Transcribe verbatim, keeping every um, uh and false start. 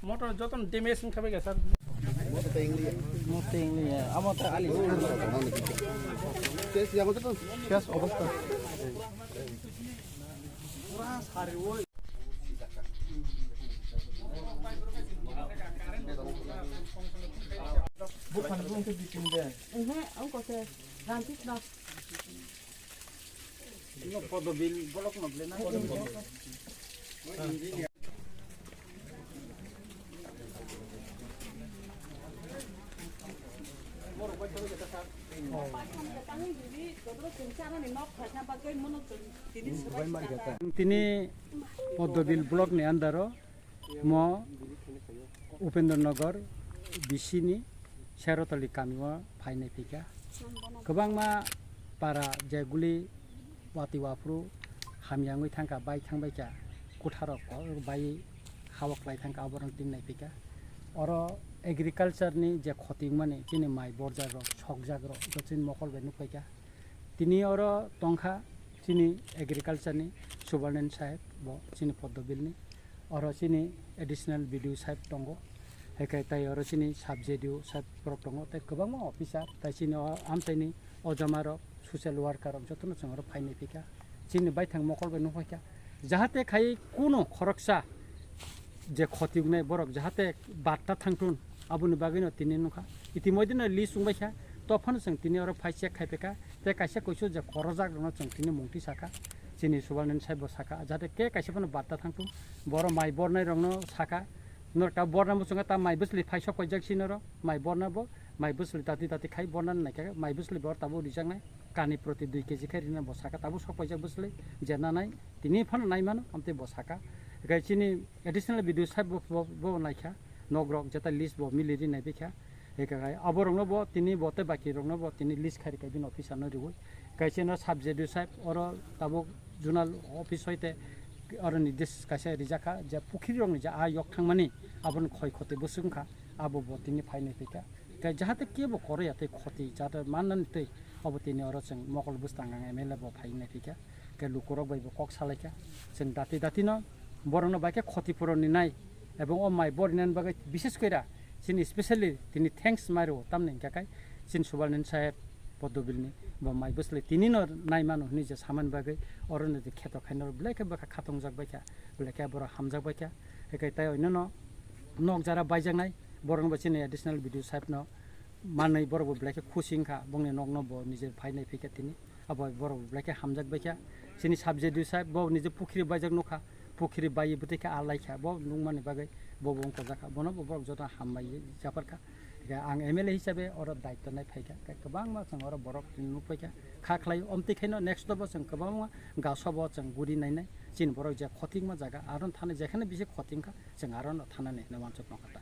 Motor joto damage wngkha bai sir. Motor English, amo ta ali. Tes yang itu tes obostha. Bukan, bukan ke bikin deh. Ehe, ang kose rantis na. Ino podo bil bolok no ble na. Tini Poddobil block ni under o mo Upendra Nagar B C ni Serotali kami o phainai phika. Kwbangma para je guli wati waphuru hamya wngwi thangkha, bai thangbaikha, kutharok bai hawak lai thangkha, aborok tini naiphika. Oro agriculture ni je khoti wngmani chini mai borjak rok, sokjak rok, ito chini mokol bai nukphaikha. Tini oro tongkha chini agriculture ni Subarnan saheb bo chini Poddobil ni. Oro chini additional B D O saheb tongo. Hekai tai oro chini sub Z D O saheb borok tongo, tei kwbangma officer, tai chini o amchaini ojama rok, social worker rok jotono chwng oro phainai phika. Chini baithang mokol bai nukphaikha. Jahate khai kuno khoroksa je khoti wngnai borok jahate batta thangthun, aboni bagwino tini nukha. Itimoidino list wngbaikha, tophano chwng tini oro phai check khai phika. Tei kaisa kuisu je khorojak rokno chwng tini mungti saka. Chini Subalnan saheb bo saka, jahate ke kaisa phano batta thangthun. Boro mai bornai rokno saka. Norok ta borna muchungo ta mai bwsli phai sok paijak si norok. Mai borna bo, mai bwsli tati tati khai borna naikha, mai bwsli bor tabuk rijaknai. Kani proti dui K G khai rina bo saka, tabuk sok paijak bwsli je nanai, tini phano nai mano, amtwi bo saka. Hikai chini additional B D O saheb bo, bo, bo naikha, nok rok jeta list bo mili ri nai bikha. Hikai aborokno bo tini bo tei baki rokno bo tini list khai rikai bini officer no riwi. Kaisa no sub Z D O saheb, oro tabuk zonal office hoite oro ni dis kaisa rijak kha, je pukhiri rok ni je a yok thangmani, aboni khoi khoti bwswk wngkha, abo bo tini phai nai phika. Kai jahate kebo koroya tei khoti jahate mannani tei, abo tini oro chwng mokol bwskang ang M L A bo phai nai phika. Kai lukurok bai bo kok salaikha, chwng dati dati no borokno bai khe khoti puroni nai. Ebong o mai borinani bagwi bishes koira chini specially tini thanks mai rwo, tamni hwnkha khe chini Subalnan saheb Poddobilni bo mai bwsli tini no nai mano hwnwi je samani bagwi oro no je kheto khaino belai khe bwkha khatongjak baikha, belai khe borok hamjak baikha. Hikai tai oino no nok jara baijaknai borok no bo chini additional B D O saheb no manwi borok bo belai khe khusi wngkha, bongni nok no bo nije phai nai phikha tini. Abo borok belai khe hamjak baikha. Chini sub Z D O saheb bo nije pukhiri baijak nukha. Pukhiri baiwi bwtwi khe a laikha. Bo nukmani bagwi bo bo wngkojak kha. Bono bo borok joto hambai japharkha. Hinkhe ang M L A hisabe oro daityo nai phaikha. Hinkhe kwbangma chwng oro borok nukpaikha. Kha khlai omtwi khaino next o bo chwng kwbangma gaso bo chwng guri nainai. Chini borok je khotingma jaga aro thani jekhane bisi khoting kha chwng aro no thanani hinwi wansuk nokha ta.